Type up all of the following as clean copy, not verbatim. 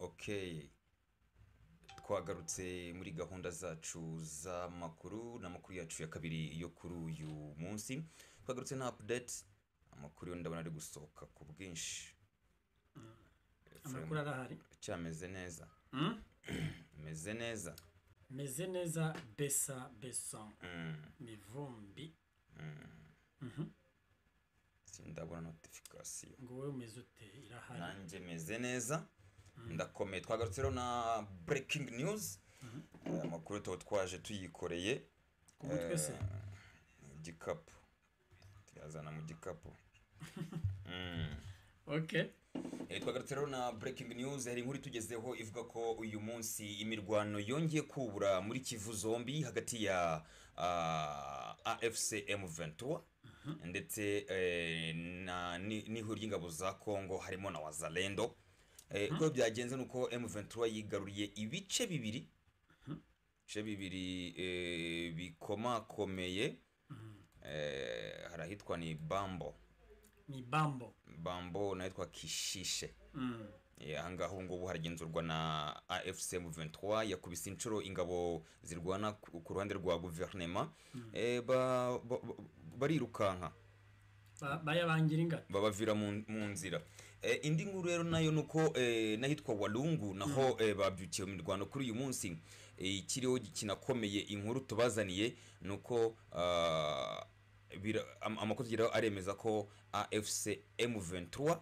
Okay. Twagarutse muri gahunda zacu z'amakuru n'amakuru yacu ya kabiri yo kuri uyu munsi. Twagarutse na update, amakuru yo ndabona ari gusohoka ku bwinshi. Amakuru arahari. Cyameze neza. Meze neza. Meze neza besa besa. Mivumbi. Sindabona notification. Ngo wowe umeze ute? Irahari. Nanjye meze neza. Ndakomeye. Twagarutse rero na breaking news. Amakuru tuba twaje tuyikoreye ku mutwe se igikapu. Tuyazana mu gikapu. Okay. Twagarutse rero na breaking news. Hari inkuru itugezeho ivuga ko uyu munsi imirwano yongeye kubura muri Kivu zombi hagati ya AFC M23 ndetse n'ihuriro ry'ingabo za Kongo harimo na Wazalendo. Uko byagenze nuko M23 yigaruriye ibice bibiri bikomakomeye. Hari ahitwa ni Bambo. Ni Bambo. Bambo n'ahitwa Kishishe. Ahangaha ubu ngubu haragenzurwa na AFC M23 yakubise inshuro ingabo zirwana ku ruhande rwa guverinema. Barirukanka bayabangira ingata babavira mu nzira. Indi nkuru rero nayo nuko n'ahitwa Walungu naho babyukiye mu mirwano kuri uyu munsi. Ikiriho kinakomeye inkuru tubazaniye nuko amakuru tugeraho aremeza ko AFC M23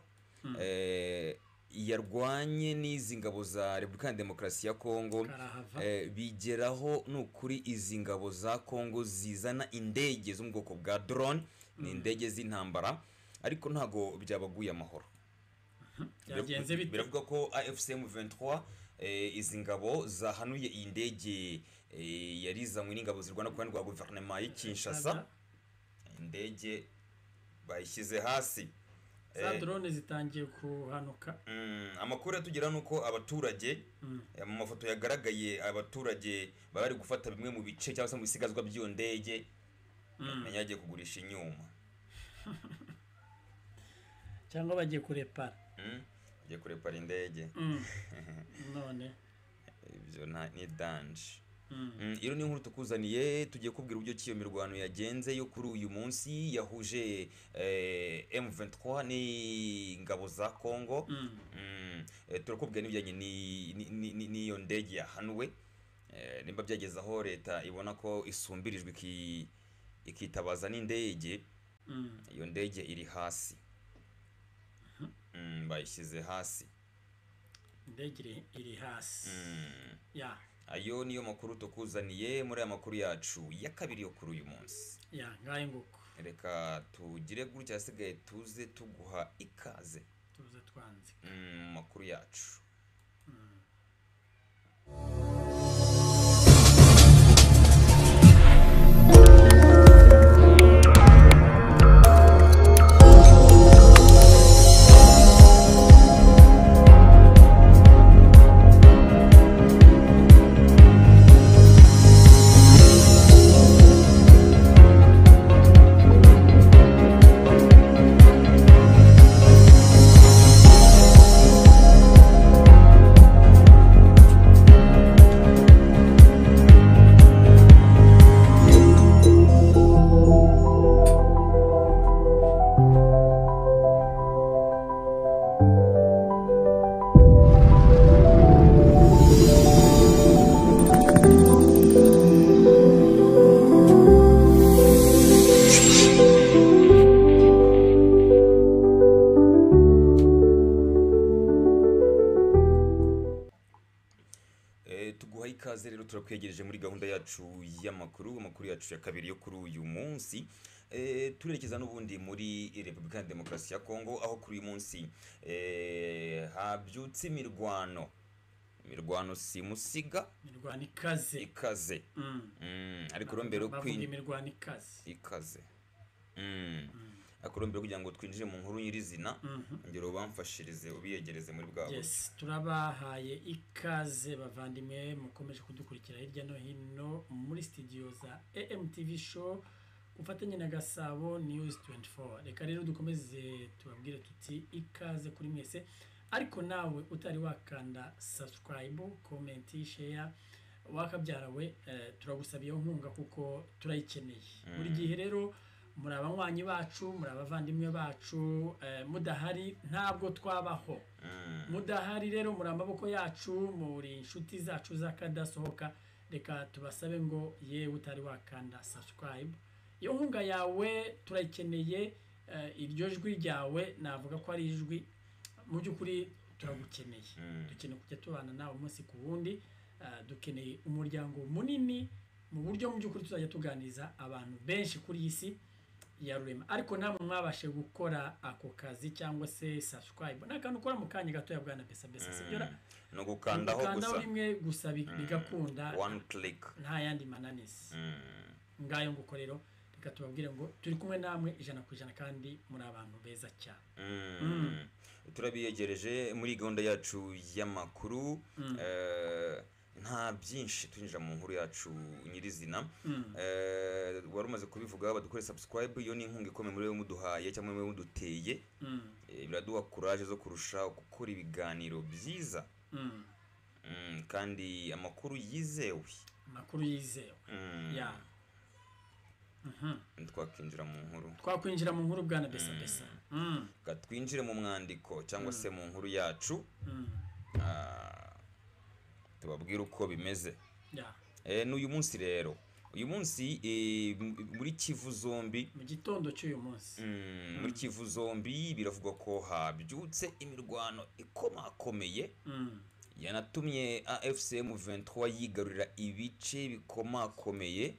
yarwanye n'izi ngabo za Repubulika ya Demokarasi ya Kongo. Bigeraho nukuri izi ngabo za Kongo zizana indege zo mu bwoko bwa drone, ni indege z'intambara, ariko ntago byabaguye amahoro. Byagenze bite? Biravuga ko AFC M23 izi ngabo zahanuye iyi ndege yarizanywe n'ingabo zirwana ku ruhande rwa guverinoma y'i Kinshasa. Indege bayishyize hasi. Za drone zitangiye kuhanuka. Amakuru atugera nuko abaturage mu mafoto yagaragaye abaturage bari gufata bimwe mu bice cyangwa se mu bisigazwa by'iyo ndege, menya yagiye kugurisha inyuma cyangwa bagiye kurepara. Bagiye kurepara indege. None ibyo ni danger. Iyo ni inkuru tukuzaniye, tugiye kubwira uburyo ki iyo mirwano yagenze yo kuri uyu munsi yahuje M23 n'ingabo za Kongo. Turakubwira n'ibijyanye n'iyo ndege yahanuwe. Nimba byageze aho leta ibona ko isumbirijwe ikitabaza n'indege, iyo ndege iri hasi. Bayishyize hasi. Indege iri hasi. Ya. Ayo niyo makuru tukuzaniye muri aya makuru yacu ya kabiri yo kuri uyu munsi. Ya, ngaye nguko. Reka tugire gutya hasigaye tuze tuguha ikaze. Tuze twanze. Makuru yacu. Tuguha ikaze rero, turakwegereje muri gahunda yacu y'amakuru, amakuru yacu ya kabiri yo kuri uyu munsi. Turerekeza n'ubundi muri Repubulika ya Demokarasi ya Kongo, aho kuri uyu munsi habyutse imirwano simusiga, imirwano ikaze. Ariko mbere yo imirwano ikaze. Ariko mbere kugira ngo twinjire mu nkuru nyirizina, ngero bamfashirize ubiyegereze muri bwabo. Yes, turabahaye ikaze bavandimwe mukomeje kudukurikira hirya no hino muri studio za AMTV show ufatanye na Gasabo News 24. Reka rero dukomeze tubabwire tuti ikaze kuri mwese. Ariko nawe utari wakanda subscribe, comment, share, wakabyarawe, turagusaba iyo nkunga kuko turayikeneye. Buri gihe rero muri abanywanyi bacu, muri abavandimwe bacu, mudahari ntabwo twabaho. Mudahari rero muri amaboko yacu, muri inshuti zacu z'akadasohoka. Reka tubasabe ngo yewe utari wakanda subscribe, iyo nkunga yawe turayikeneye. Iryo jwi ryawe navuga ko ari ijwi mu by'ukuri turagukeneye. Dukeneye kujya tubana nawe umunsi ku wundi. Dukeneye umuryango munini mu buryo mu by'ukuri tuzajya tuganiriza abantu benshi kuri iyi si ya rurema. Ariko namwe mwabashe gukora ako kazi cyangwa se subscribe, ni akantu ukora mu kanya gatoya, bwana Besa Besa, sibyo ra? Ni ugukandaho ukandaho gusa, rimwe gusa bigakunda. One click. Nta yandi mananiza. Ngayo nguko rero, reka tubabwire ngo turi kumwe namwe 100% kandi muri abantu beza cyane. Turabiyegereje muri gahunda yacu y'amakuru. Nta byinshi, twinjira mu nkuru yacu nyirizina. Wari umaze kubivuga, badukore subscribe, iyo ni inkunga ikomeye muri we muduhaye cyangwa muri we muduteye. Biraduha courage zo kurusha gukora ibiganiro byiza kandi amakuru yizewe. Amakuru yizewe. Ya. Twakinjira mu nkuru. Twakwinjira mu nkuru, bwana Besa Besa. Reka twinjire mu mwandiko cyangwa se mu nkuru yacu. Tubabwire uko bimeze. N'uyu munsi rero, uyu munsi muri Kivu zombi, mu gitondo cy'uyu munsi, muri Kivu zombi biravugwa ko habyutse imirwano ikomakomeye yanatumye AFC M23 yigarurira ibice bikomakomeye.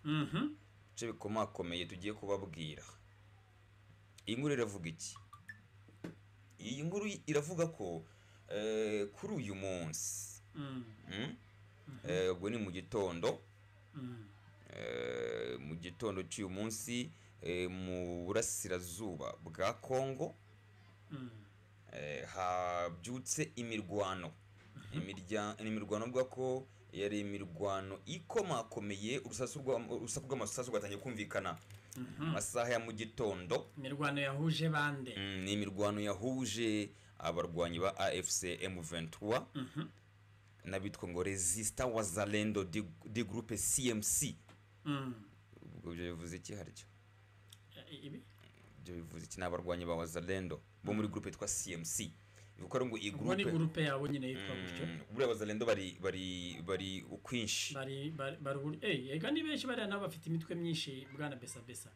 Ibice bikomakomeye tugiye kubabwira. Iyi nkuru iravuga iki? Iyi nkuru iravuga ko kuri uyu munsi, ubwo ni mu gitondo, mu gitondo cy'uyu munsi, mu burasirazuba bwa Kongo, habyutse imirwano. Imirwano mvuga ko yari imirwano ikomakomeye, urusaku rw'amasasu rwatangiye kumvikana mu masaha ya mu gitondo. Imirwano yahuje bande? Ni imirwano yahuje abarwanyi ba AFC M23 n'abitwa ngo Resista Wazalendo di groupe CMC. Ubwo ibyo bivuze iki haryo? Ibi? Ibyo bivuze iki? Ni abarwanyi ba Wazalendo bo muri groupe yitwa CMC. Bivuga ko ngo iyi Ubwo ni groupe groupe yabo nyine yitwa gutyo. Buriya Wazalendo bari ukwinshi. Bari ega ni benshi, bariya nabo bafite imitwe myinshi, bwana Besa Besa.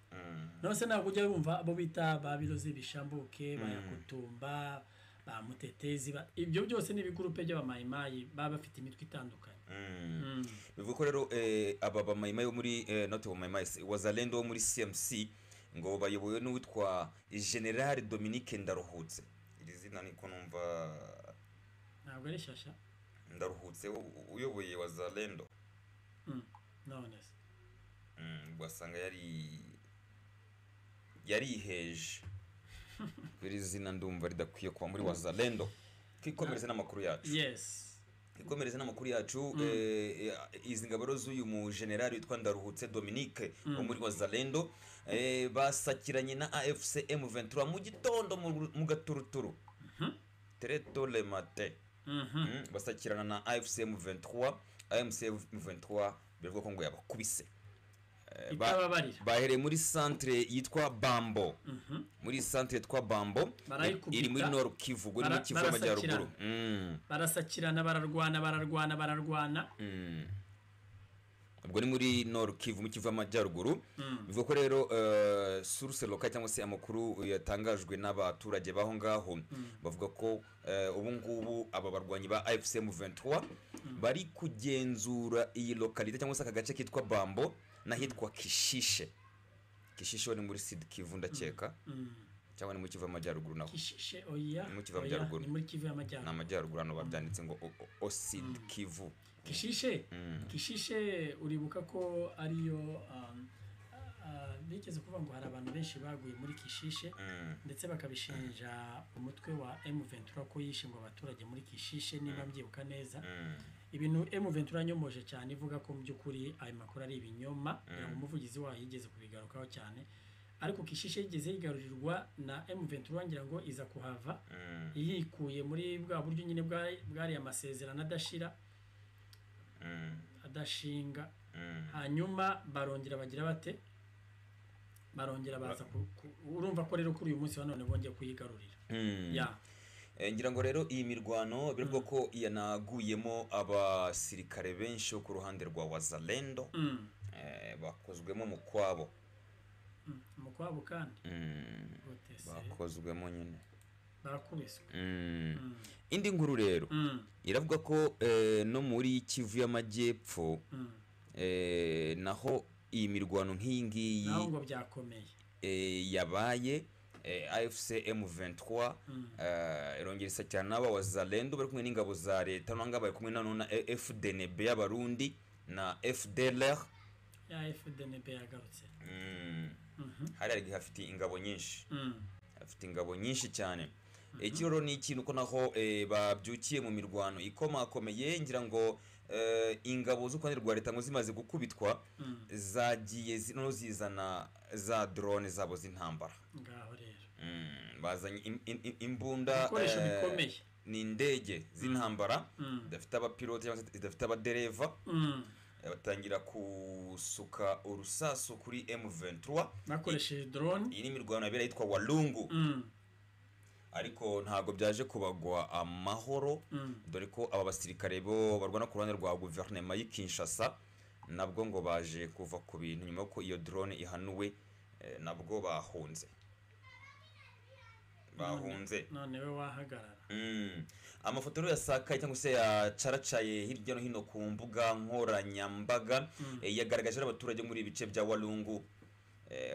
None se ntabwo ujya wumva abo bita ba Birozi Bishambuke, ba Yakutumba, ba Mutetezi, ibyo byose ni ibigurupe by'abamayimayi baba bafite imitwe itandukanye. Bivuga ko rero aba bamayimayi bo muri not bamayimayi, Wazalendo bo muri CMC ngo bayobowe n'uwitwa General Dominique Ndaruhutse. Iri zina niko numva. Ntabwo ari shyashya. Ndaruhutse uyoboye Wazalendo. None se Ugasanga yariheje. Iri zina ndumva ridakwiye kuba muri Wazalendo. Twikomereze n'amakuru yacu. Ikomereze n'amakuru yacu. Izi ngabo rero z'uyu mu general witwa Ndaruhutse Dominique wo muri Wazalendo, basakiranye na AFC M23 mu gitondo mu gaturuturu, très tôt le matin. Basakirana na AFC M23. AFC M23 biravuga ko ngo yabakubise. Itababarira. Bahereye muri centre yitwa Bambo, muri centre yitwa Bambo Barayikubita. iri muri Nord Kivu, ubwo ni muri Kivu y'Amajyaruguru. Barasakirana, bararwana, bararwana, bararwana. Ubwo ni muri Nord Kivu, mu Kivu y'Amajyaruguru. Bivuga ko rero source locale cyangwa se amakuru yatangajwe n'abaturage baho ngaho bavuga ko ubu ngubu aba barwanyi ba AFC M23 bari kugenzura iyi localité cyangwa se aka gace kitwa Bambo n'ahitwa Kishishe. Kishishe ni muri Sud Kivu ndakeka, cyangwa ni mu Kivu y'Amajyaruguru naho? Kishishe, oya. Ni mu Kivu Oya, y'Amajyaruguru. Ni muri Kivu Ni y'Amajyaruguru. Amajyaruguru, hano babyanditse ngo o Sud Kivu. Kishishe, Kishishe uribuka ko ariyo bigeze kuvuga ngo hari abantu benshi baguye muri Kishishe, ndetse bakabishinja umutwe wa M23 ko yishe ngo abaturage muri Kishishe, niba mbyibuka neza. Ibintu M23 yanyomoje cyane, ivuga ko mu by'ukuri ayo makuru ari ibinyoma. Kugira ngo umuvugizi wayo yigeze kubigarukaho cyane. Ariko Kishishe yigeze yigarurirwa na M23, ngira ngo iza kuhava yikuye muri bwa buryo nyine bwari amasezerano adashira, adashinga. Hanyuma barongera bagira bate, barongera baza urumva ko rero kuri uyu munsi wa none bongeye kuyigarurira. Ya Ngira ngo rero iyi mirwano biravuga ko yanaguyemo abasirikare benshi bo ku ruhande rwa Wazalendo, bakozwemo mu kwabo. Mu kwabo kandi bakozwemo nyine, barakubiswe. Indi nkuru rero iravuga ko no muri Kivu y'Amajyepfo naho iyi mirwano nk'iyi ngiyi naho ngo byakomeye yabaye. AFC M23 irongera isa cyane n'aba Wazalendo bari kumwe n'ingabo za leta, nanga bari kumwe na FDNB y'Abarundi na FDLR. Ya FDNB yagarutse. Hari hafite ingabo nyinshi, afite ingabo nyinshi cyane. Ikiroro ni ikintu ko naho babyukiye mu mirwano ikomakomeye. Ngira ngo ingabo z'uruhande rwa leta ngo zimaze gukubitwa zagiye zino zizana za drone zabo z'intambara. Ngaho rero bazanye imbunda, ibikoresho bikomeye, ni indege z'intambara zidafite abapilote cyangwa zidafite abadereva. Batangira kusuka urusasu kuri M23 bakoresheje drone. Iyi ni imirwano yabera yitwa Walungu, ariko ntago byaje kubagwa amahoro, dore ko aba basirikare bo barwana ku ruhande rwa guverinoma y'i Kinshasa nabwo ngo baje kuva ku bintu nyuma ko iyo drone ihanuwe, nabwo bahunze. None we wahagarara. Amafoto rero yasakaye cyangwa se yacaracaye hirya no hino ku mbuga nkoranyambaga yagaragaje abaturage muri ibice bya Walungu,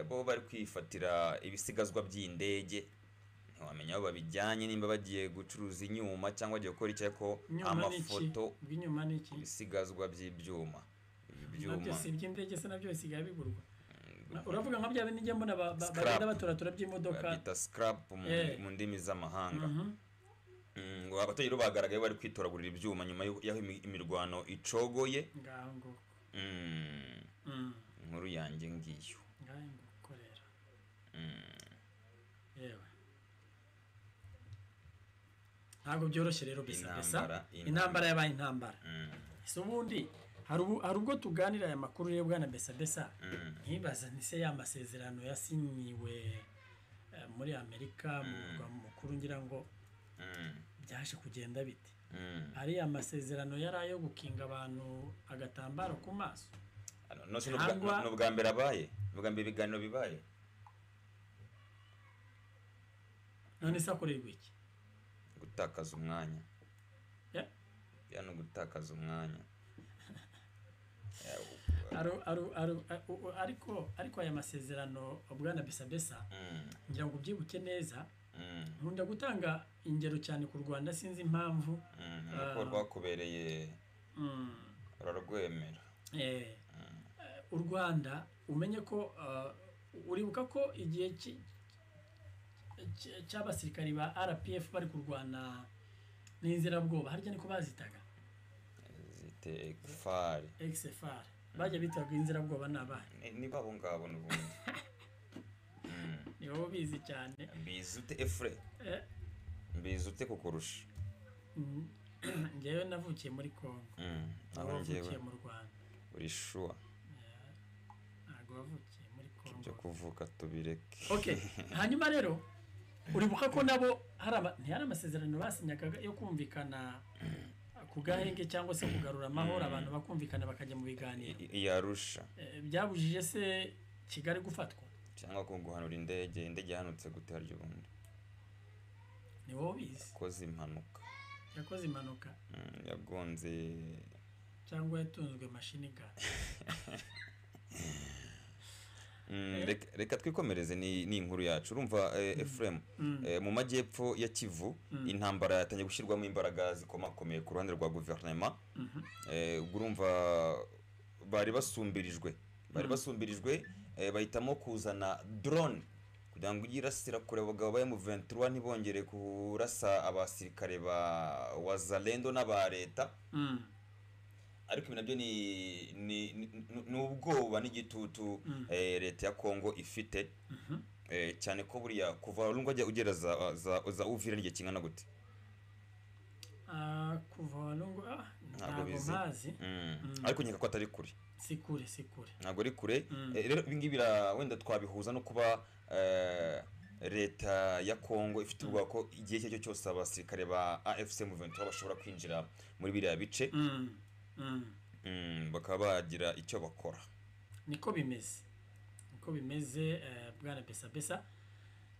bo bari kwifatira ibisigazwa by'indege. Ntiwamenya aho babijyanye, nimba bagiye gucuruza inyuma cyangwa bagiye gukora icyo, ariko amafoto ibisigazwa by'ibyuma, ibyuma si iby'indege se nabyo bisigaye bigurwa. Uravuga nka bya bindi njya mbona bagenda baturatura by'imodoka, bita scrap mu ndimi z'amahanga. Ngo abaturage rero bagaragaye bari kwitoragurira ibyuma nyuma y'aho imirwano icogoye. Ngaho nguko inkuru yanjye ngiyo. Ngaho nguko rero. Yewe ntabwo byoroshye rero, bisa intambara yabaye intambara. Ese ubundi hari ubwo tuganira aya makuru rero bwana Besa Besa, nkibaza ni se ya masezerano yasinyiwe muri Amerika mu murwa mukuru, ngira ngo byaje kugenda bite? Ari amasezerano yari ayo gukinga abantu agatambaro ku maso. No bwa mbere abaye, bwa mbere ibiganiro bibaye. None se akorerwa iki? Gutakaza umwanya. Ya no gutakaza umwanya. Ariko aya masezerano bwana Besa Besa, ngira ngo ubyibuke neza, nkunda gutanga ingero cyane ku Rwanda, sinzi impamvu. Uko rwakubereye rurarwemera. U Rwanda umenye ko uribuka ko igihe cy'abasirikari ba RPF bari kurwana n'inzirabwoba, harya niko bazitaga, zite XFAR, XFAR bajya bitaga inzirabwoba n'abahe? Ni babo ngabo n'ubundi. Ni wowe bizi cyane. Mbizi ute Efre? Mbizi ute kukurusha? Njyewe navukiye muri Kongo. Naho njyewe mu Rwanda. Uri sure? Ntabwo wavukiye muri Kongo. Ibyo kuvuka tubireke. Okay, hanyuma rero uribuka ko nabo hari amasezerano basinyaga yo kumvikana ku gahenge cyangwa se kugarura amahoro, abantu bakumvikana bakajya mu biganiro. Yarusha. Byabujije se Kigali gufatwa cyangwa guhanura indege? Indege yahanutse gute haryo ubundi? Ni wowe ubizi. Yakoze impanuka. Yakoze impanuka. Yagonze cyangwa yatunzwe mashini gun. Reka twikomereze ni inkuru yacu. Urumva Ephraim, mu majyepfo ya Kivu intambara yatangiye gushyirwamo imbaraga zikomakomeye ku ruhande rwa guverinoma. Urumva bari basumbirijwe, bahitamo kuzana drone kugira ngo irasira kure abagabo ba M23 ntibongere kurasa abasirikare ba Wazalendo n'aba leta. Ariko ibi nabyo ni ubwoba n'igitutu leta ya Kongo ifite, cyane ko buriya kuva Walungu ajya ugera za Uvira n'igihe kingana gute? Kuva Walungu Ntabwo ntabwo bizi. mpazi. Ariko nkeka ko atari kure. Si kure, si kure. Ntabwo ari kure. Rero ibi ngibi wenda twabihuza no kuba leta ya Kongo ifite ubwoba ko igihe icyo ari cyo cyose abasirikare ba AFC M23 bashobora kwinjira muri biriya bice, bakaba bagira icyo bakora. Niko bimeze, niko bimeze, bwana Besa Besa.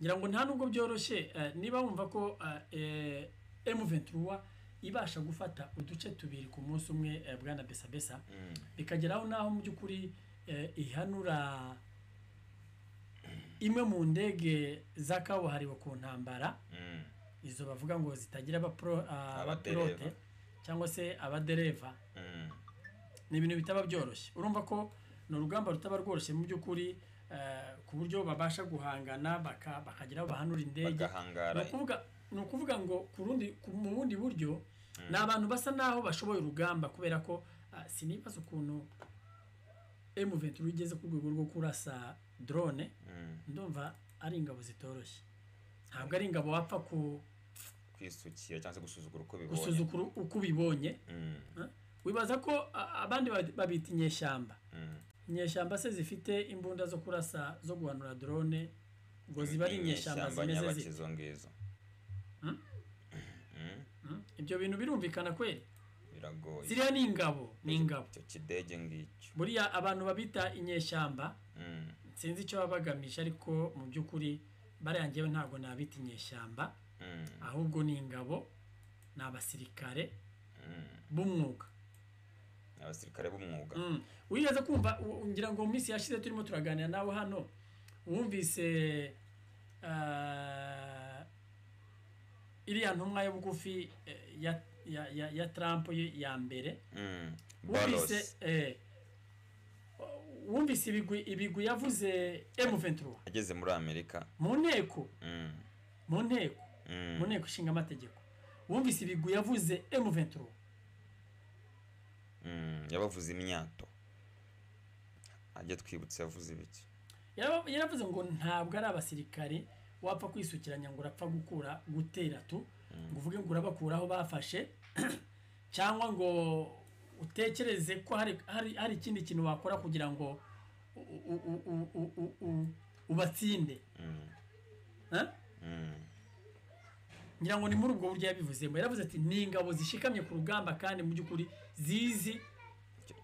Ngira ngo nta nubwo byoroshye, niba wumva ko M23 ibasha gufata uduce tubiri ku munsi umwe, bwana Besa Besa, bikageraho naho mu by'ukuri ihanura imwe mu ndege zakabuhariwe ku ntambara, izo bavuga ngo zitagira abapilote cyangwa se abadereva, ni ibintu bitaba byoroshye. Urumva ko ni urugamba rutaba rworoshye mu by'ukuri, ku buryo babasha guhangana bakagira aho bahanura indege. Bagahangara. Ni ukuvuga ngo mu bundi buryo ni abantu basa naho bashoboye urugamba, kubera ko sinibaza ukuntu M23 igeze ku rwego rwo kurasa drone. Ndumva ari ingabo zitoroshye, ntabwo ari ingabo wapfa kwisukira cyangwa se gusuzugura uko bibonye. Gusuzugura uko ubibonye. Wibaza ko abandi babita inyeshyamba. Inyeshyamba se zifite imbunda zo kurasa, zo guhanura drone, ngo ziba ari inyeshyamba zimeze nyabaki zite? Izo ngizo. Ibyo bintu birumvikana kweli? Biragoye. Ziriya ni ingabo, ni ingabo. Icyo kidege ngicyo. Buriya abantu babita inyeshyamba, sinzi icyo baba bagamije, ariko mu by'ukuri bariya ngewe ntabwo nabita inyeshyamba, ahubwo ni ingabo, ni abasirikare b'umwuga. Abasirikare b'umwuga. Wigeze kumva, ngira ngo mu minsi yashize turimo turaganira nawe hano, wumvise iriya ntumwa yo bugufi ya Trump ya mbere, wumvise Boros. Wumvise ibigwi yavuze M23 ageze muri Amerika mu nteko, mu nteko, mu nteko ishinga amategeko, wumvise ibigwi yavuze M23? Yabavuze imyato. Ajya twibutse yavuze ibiki? Yaravuze ngo ntabwo ari abasirikare wapfa kwisukiranya ngo urapfa gukura gutera tu, ngo uvuge ngo urabakuraho bafashe, cyangwa ngo utekereze ko hari ikindi kintu wakora kugira ngo ubatsinde. Eh? Ngira ngo ni muri ubwo buryo yabivuzemo. Yaravuze ati ni ingabo zishikamye ku rugamba kandi mu by'ukuri zizi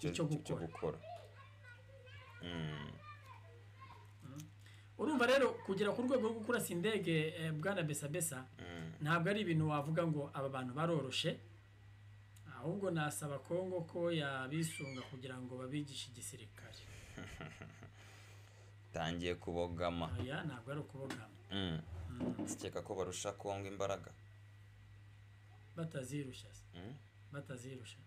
icyo gukora. Gukora. Urumva rero kugera ku rwego rwo kurasa indege, bwana Besa Besa, ntabwo ari ibintu wavuga ngo aba bantu baroroshe, ahubwo nasaba Kongo ko yabisunga kugira ngo babigishe igisirikare. Tangiye kubogama. Oya, ntabwo ari ukubogama. Sikeka ko barusha Kongo imbaraga. Batazirusha se? Batazirusha.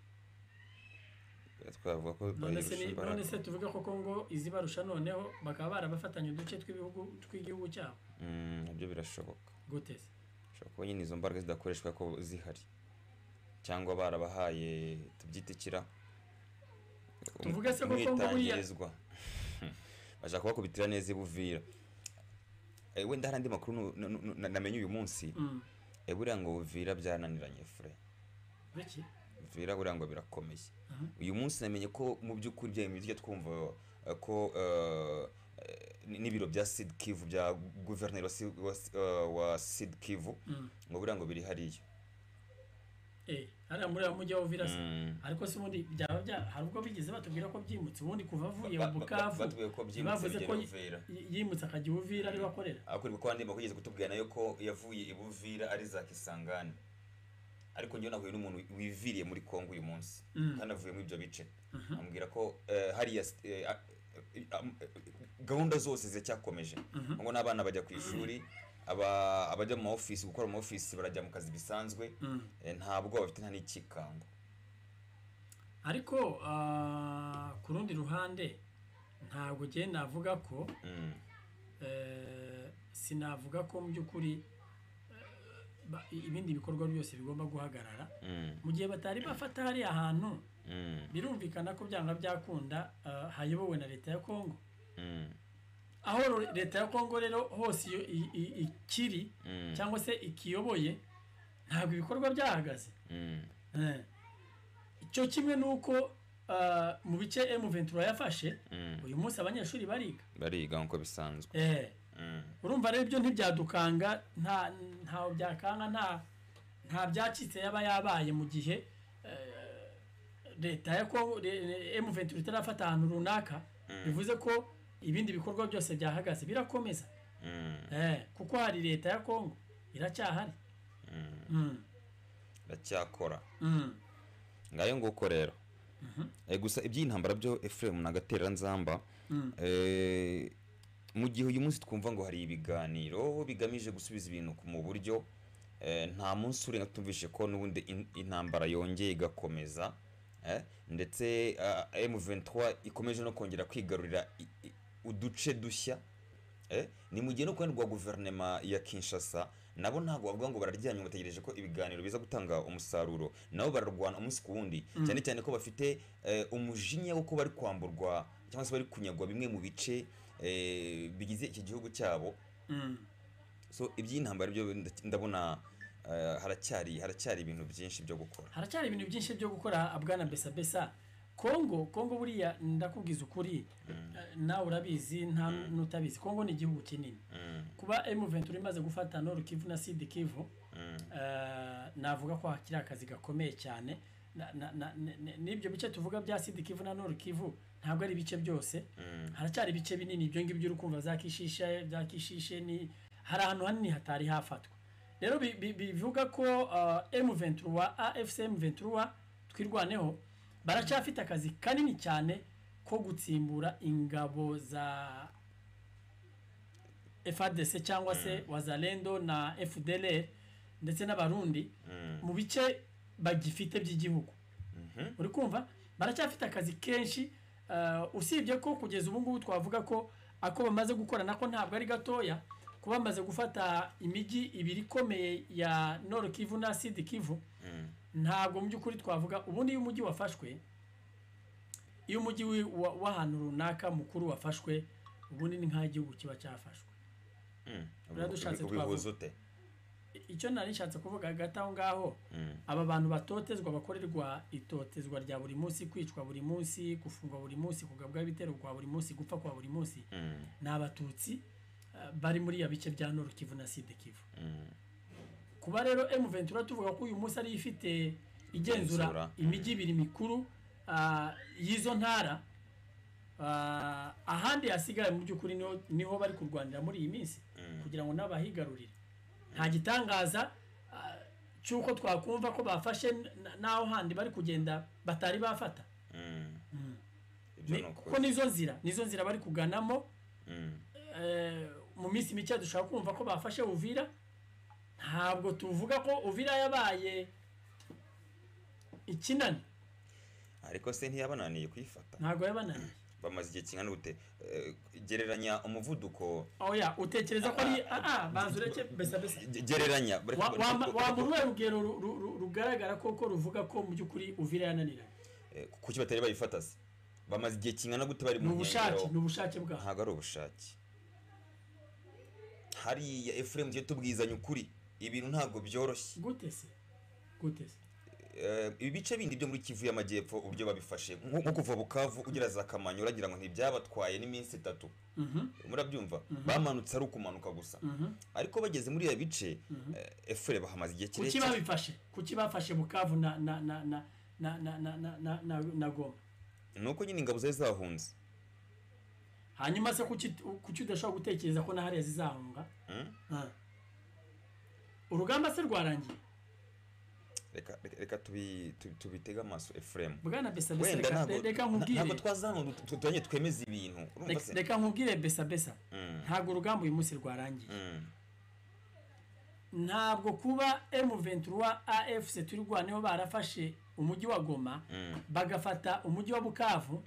Twavuga ko None se bayirusha imbaraga. None se tuvuga ko Kongo izibarusha, noneho bakaba barabafatanya uduce tw'ibihugu tw'igihugu cyabo? Nabyo birashoboka. Gute se? Ushobora kuba nyine izo mbaraga zidakoreshwa ko zihari, cyangwa barabahaye tubyitikira Tuvuge se ko Kongo buriya umwitangirizwa, bashaka kubakubitira neza i Buvira. Wenda hari andi makuru namenye uyu munsi. Buriya ngo Buvira byananiranye fure. Biki? Buvira buriya ngo birakomeye. Uyu munsi namenye ko mu by'ukuri bya bintu tujya twumva, ko n'ibiro bya Sud Kivu, bya guverineri wa Sud Kivu, ngo buriya ngo biri hariya. Hariya muri mujyi wa Uvira se? Mm. Ariko se ubundi byaba bya hari ubwo bigeze batubwira ko byimutse? Ubundi kuva avuye mu Bukavu Batubwiye ko byimutse bavuze bigera ko Uvira. yimutse akajya i Uvira ariho akorera. Ariko ko andi makuru yigeze kutubwira nayo ko yavuye i Buvira ari za Kisangani, ariko njyewe nahuye n'umuntu wiviriye muri Kongo uyu munsi, kandi avuye muri ibyo bice, ambwira ko hariya gahunda zose ziracyakomeje, ngo n'abana bajya ku ishuri, abajya mu ma office gukora mu ma office barajya mu kazi bisanzwe, nta bwoba bafite, nta n'ikikango. Ariko ku rundi ruhande ntabwo njye navuga ko sinavuga ko mu by'ukuri ibindi bikorwa byose bigomba guhagarara mu gihe batari bafata hariya hantu. Birumvikana ko byanga byakunda hayobowe na leta ya Kongo. Aho leta ya Kongo rero hose iyo ikiri cyangwa se ikiyoboye, ntabwo ibikorwa byahagaze. Icyo kimwe nuko mu bice M23 yafashe, uyu munsi abanyeshuri bariga nkuko bisanzwe. Urumva rero ibyo ntibyadukanga, nta byakanga, nta byacitse yaba yabaye mu gihe leta ya Kongo M23 itarafata ahantu runaka, bivuze ko ibindi bikorwa byose byahagaze, birakomeza. Kuko hari leta ya Kongo iracyahari. Iracyakora. Ngayo nguko rero. Gusa iby'intambara byo Ephraim na Gatera Nzamba, mu gihe uyu munsi twumva ngo hari ibiganiro bigamije gusubiza ibintu mu buryo, nta munsi urenga tumvishe ko n'ubundi intambara yongeye igakomeza, ndetse M23 ikomeje no kongera kwigarurira uduce dushya. Ni mu gihe no kwenda rwa guverinoma ya Kinshasa nabo ntabwo bavuga ngo bararyamye bategereje ko ibiganiro biza gutanga umusaruro, nabo bararwana umunsi ku wundi, cyane cyane ko bafite umujinya wo kuba bari kwamburwa cyangwa se bari kunyagwa bimwe mu bice bigize iki gihugu cyabo. So iby'intambara byo ndabona haracyari ibintu byinshi byo gukora. Haracyari ibintu byinshi byo gukora bwana Besa Besa. Kongo buriya ndakubwiza ukuri, nawe urabizi nta nutabizi, Kongo ni igihugu kinini. Kuba M23 imaze gufata Nord Kivu na Sud Kivu, navuga ko hakiri akazi gakomeye cyane. N'ibyo bice tuvuga bya Sud Kivu na Nord Kivu ntabwo ari ibice byose, haracyari ibice binini ibyo ngibyo urukumva za Kishishe, bya Kishishe, ni hari ahantu hanini hatari hafatwa. Rero bivuga ko M23 AFC M23 twirwaneho baracyafite akazi kanini cyane ko gutsimbura ingabo za FARDC cyangwa se Wazalendo na FDLR ndetse n'Abarundi mu bice bagifite by'igihugu. Uri kumva baracyafite akazi kenshi, usibye ko kugeza ubu ngubu twavuga ko ako bamaze gukora nako ntabwo ari gatoya, kuba bamaze gufata imijyi ibiri ikomeye ya Nord Kivu na Sud Kivu. Ntabwo mu by'ukuri twavuga ubundi iyo umujyi wafashwe, iyo umujyi w'ahantu runaka mukuru wafashwe, ubundi ni nk'igihugu kiba cyafashwe. Ubihuza ute? Icyo nari nshatse kuvuga hagati aho ngaho, aba bantu batotezwa, bakorerwa itotezwa rya buri munsi, kwicwa buri munsi, gufungwa buri munsi, kugabwa ibitero kwa buri munsi, gupfa kwa buri munsi, ni Abatutsi bari muri ya bice bya Nord Kivu na Sud Kivu. Kuba rero M23 tuvuga ko uyu munsi ari ifite igenzura imijyi ibiri mikuru y'izo ntara, ahandi hasigaye mu by'ukuri niho bari kurwanira muri iyi minsi kugira ngo n'abahigarurire. Nta gitangaza cy'uko twakumva ko bafashe n'aho handi bari kugenda batari bafata, kuko nizo nzira bari kuganamo. Mu minsi mike dushobora kumva ko bafashe Uvira. Ntabwo tuvuga ko Uvira yabaye ikinani, ariko se ntiyabananiye kuyifata? Ntabwo yabananiye. Bamaze igihe kingana gute? Gereranya umuvuduko. Oya, utekereza ko ari banzureke Besa Besa. Gereranya wamuruwe rugero rugaragara koko ruvuga ko mu by'ukuri Uvira yananiranye. Kuki batari bayifata se? Bamaze igihe kingana gute bari mu nkengero? Ni ubushake bwabo. Ntabwo ari ubushake. Hariya Ephraim tugiye tubwizanya ukuri, ibintu ntabwo byoroshye. Gute se? Ibi bice bindi byo muri Kivu y'Amajyepfo uburyo babifashe, nko kuva Bukavu ugera za Kamanyola, uragira ngo ntibyabatwaye n'iminsi 3. Murabyumva, bamanutse ari ukumanuka gusa. Ariko bageze muri ya bice, Ephraim bahamaze igihe kirekire. Kuki babifashe? Kuki bafashe Bukavu na na na na na na na na na na Goma? Nuko nyine ingabo zari zahunze. Hanyuma se kuki udashobora gutekereza ko na hariya zizahunga? Urugamba se rwarangiye? Reka tubitega amaso Ephraim. Bwana Besa Besa, reka nkubwire. Ntabwo twazana tutanye twemeza ibintu. Urumva se? Reka nkubwire Besa Besa. Ntabwo urugamba uyu munsi rwarangiye. Ntabwo kuba M23 AFC turwaneho barafashe umujyi wa Goma, bagafata umujyi wa Bukavu,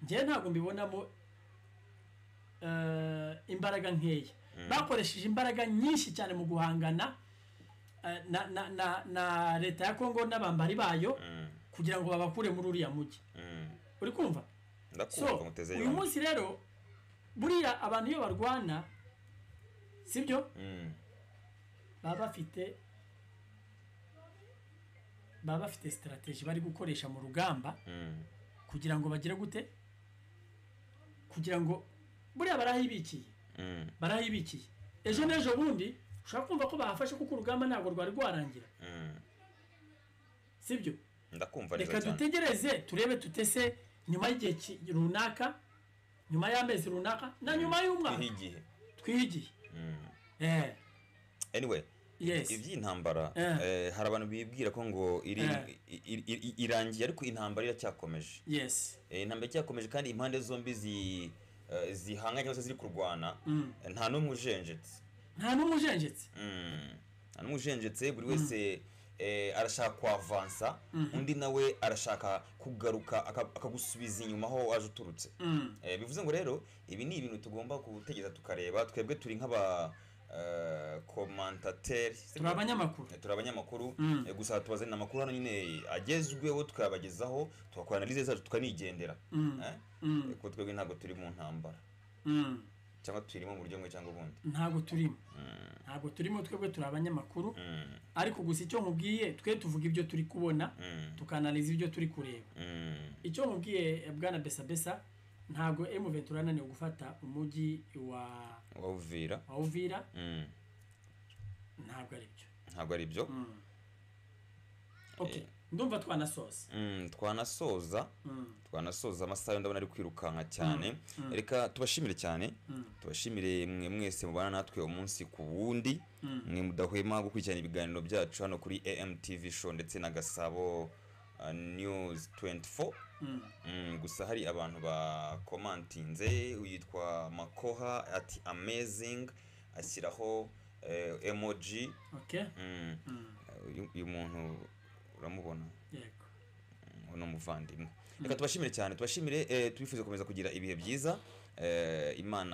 njye ntabwo mbibonamo imbaraga nkeya. Bakoresheje imbaraga nyinshi cyane mu guhangana na leta ya Kongo n'abambari bayo, Kugira ngo babakure muri uriya mujyi. Uri kumva? Ndakumva. So muteze uyu yombi. munsi rero, buriya abantu iyo barwana, sibyo, baba bafite strategy bari gukoresha mu rugamba kugira ngo bagire gute, kugira ngo buriya barahibikiye. Barahibikiye, ejo n'ejo bundi ushobora kumva ko bahafashe, kuko urugamba ntabwo rwari rwarangira. Sibyo? Ndakumva neza Reka cyane. dutegereze turebe, tutese nyuma y'igihe runaka, nyuma y'amezi runaka na nyuma y'umwaka. Twihe igihe. Twihe igihe. Anyway, iby'intambara, hari abantu bibwira ko ngo iri irangiye, ariko intambara iracyakomeje. Intambara iracyakomeje, kandi impande zombi zihanganye cyangwa se ziri kurwana, nta n'umwe ujenjetse. Nta n'umwe ujenjetse. Nta n'umwe ujenjetse. Buri wese arashaka kwavansa, undi nawe arashaka kugaruka akagusubiza inyuma aho waje uturutse. Bivuze ngo rero ibi ni ibintu tugomba gutegereza tukareba. Twebwe turi nk'aba commentateur. Turi abanyamakuru. Turi abanyamakuru. Gusa tubazanira amakuru hano nyine agezweho, tukayabagezaho, tugakora analyse zacu, tukanigendera. Kuko twebwe ntabwo turi mu ntambara, cyangwa turimo mu buryo bumwe cyangwa ubundi. Ntabwo turimo, ntabwo turimo. Twebwe turi abanyamakuru. Ariko gusa icyo nkubwiye, twe tuvuga ibyo turi kubona, tukanaliza ibyo turi kureba. Icyo nkubwiye, bwana Besa Besa, ntabwo M23 yananiwe gufata umujyi wa Wa Uvira. wa Uvira. Ntabwo ari byo. Ntabwo ari byo. Okay, ndumva twanasoza. Twanasoza. Twanasoza, amasaha yo ndabona ari kwirukanka cyane. Reka tubashimire cyane, tubashimire mwe mwese mubana natwe umunsi ku wundi, mwe mudahwema gukurikirana ibiganiro byacu hano kuri AMTV Show ndetse na Gasabo News 24. Gusa hari abantu bakomantinze. Yitwa Makoha ati "Amazing", ashyiraho emoji. Uyu muntu uramubona? Yego. Uno muvandimwe. Reka tubashimire cyane, tubashimire, tubifuze gukomeza kugira ibihe byiza. Imana